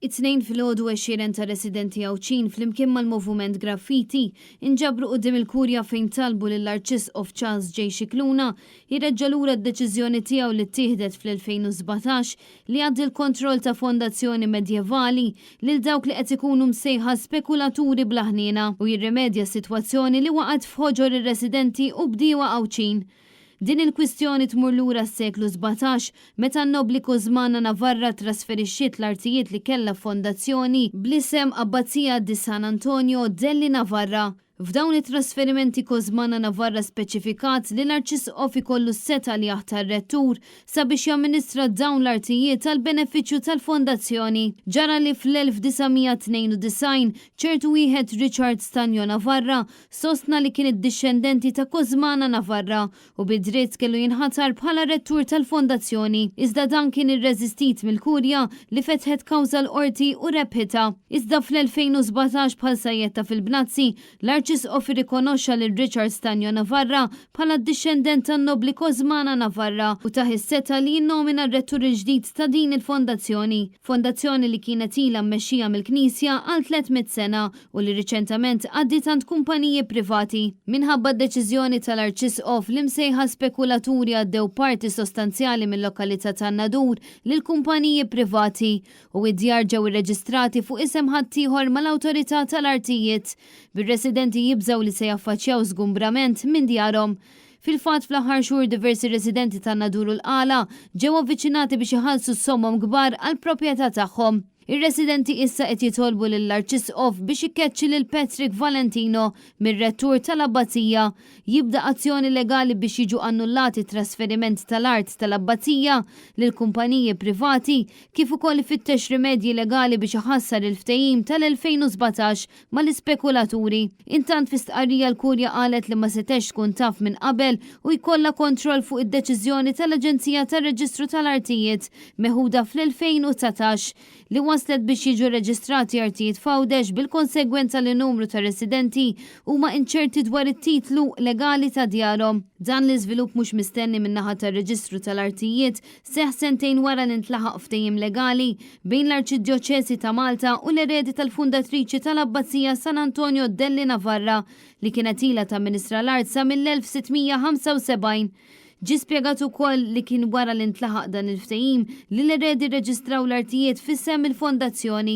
It-Tnejn filgħodu għexieren ta' residenti Għawdxin flimkien mal-Movument Graffiti inġabru quddiem il-Kurja fejn talbu lill-Arċisqof Charles J. Scicluna jreġġa' lura d-deċiżjoni tiegħu li ttieħdet fl-2017 li jgħaddi l-kontroll ta' fondazzjoni medjevali lil dawk li qed ikunu msejħa spekulaturi bla ħniena u jirrimedja s-sitwazzjoni li waqgħet f'ħoġor ir-residenti u bdiewa Għawdxin. Din il-kwistjoni tmur lura s-seklu 17, meta n-nobbli Cosmana Navarra ttrasferixxiet l-artijiet li kellha f'fondazzjoni bl-isem Abbazia di San Antonio delli Navarra. F'dawn it-trasferimenti Cosmana Navarra speċifikat li l-Arċisqof ikollu s-setgħa li jaħtar rettur sabiex jamministra dawn l-artijiet għall-benefiċċju tal-fondazzjoni. Ġara li fl-1992 ċertu wieħed Richard Stagno Navarra Sostna li kien id-dixxendenti ta' Cosmana Navarra u bi dritt kellu jinħatar bħala rettur tal-fondazzjoni. Iżda dan kien irreżistit mill-Kurja li fetħet kawża l-Qorti u rebħitha. Iżda fl-2017 bħal sajjetta fil-bnazzi, l-Arċisqof irrikonoxxa lil Richard Stagno Navarra bħala d-dixxendent tan-nobbli Cosmana Navarra u tah is-setgħa li jinnomina r-rettur il-ġdid ta' din il-fondazzjoni. Fondazzjoni li kienet ilha mmexxija mill-Knisja għal 300 sena u li riċentament għaddiet għand kumpaniji privati. Minħabba d-deċiżjoni tal-Arċisqof, l-imsejħa spekulaturi għaddew parti sostanzjali mil-lokalità tan-Nadur lil kumpaniji privati u id-djar ġew irreġistrati fuq isem ħaddieħor mal-Awtorità tal-Artijiet, bir-residenti jibżgħu li se jaffaċċjaw żgumbrament minn djarhom. Fil-fatt, fl-aħħar xhur diversi residenti tan-Nadur u l-Qala ġew avviċinati biex iħallsu somom kbar għall-proprjetà tagħhom. Ir-residenti issa qed jitolbu lill-Arċisqof biex ikeċċi lil Patrick Valentino mir-rettur tal-Abbazija, jibda azzjoni legali biex jiġu annullati t-trasferiment tal-art tal-Abbazija lil kumpaniji privati kif ukoll ifittex rimedji legali biex iħassar il-ftehim tal-2017 mal-ispekulaturi. Intant fi stqarrija l-Kurja qalet li ma setgħetx tkun taf minn qabel u jkollha kontroll fuq id-deċiżjoni tal-Aġenzija tar-Reġistru tal-Artijiet meħuda fl-2019 li wasslet biex jiġu rreġistrati artijiet f'Għawdex bil-konsegwenza li numru ta' residenti huma inċerti dwar it-titlu legali ta' djarhom. Dan l-iżvilupp mhux mistenni min-naħa tar-Reġistru tal-Artijiet seħħ sentejn wara li ntlaħaq ftehim legali bejn l-Arċidjoċesi ta' Malta u l-eredi tal-fundatriċi tal-Abbazija San Antonio delli Navarra li kienet ilha tamministra l-art sa mill-1675. Ġie spjegat ukoll li kien wara li ntlaħaq dan il-ftehim li l-eredi rreġistraw l-artijiet f'isem il-fondazzjoni.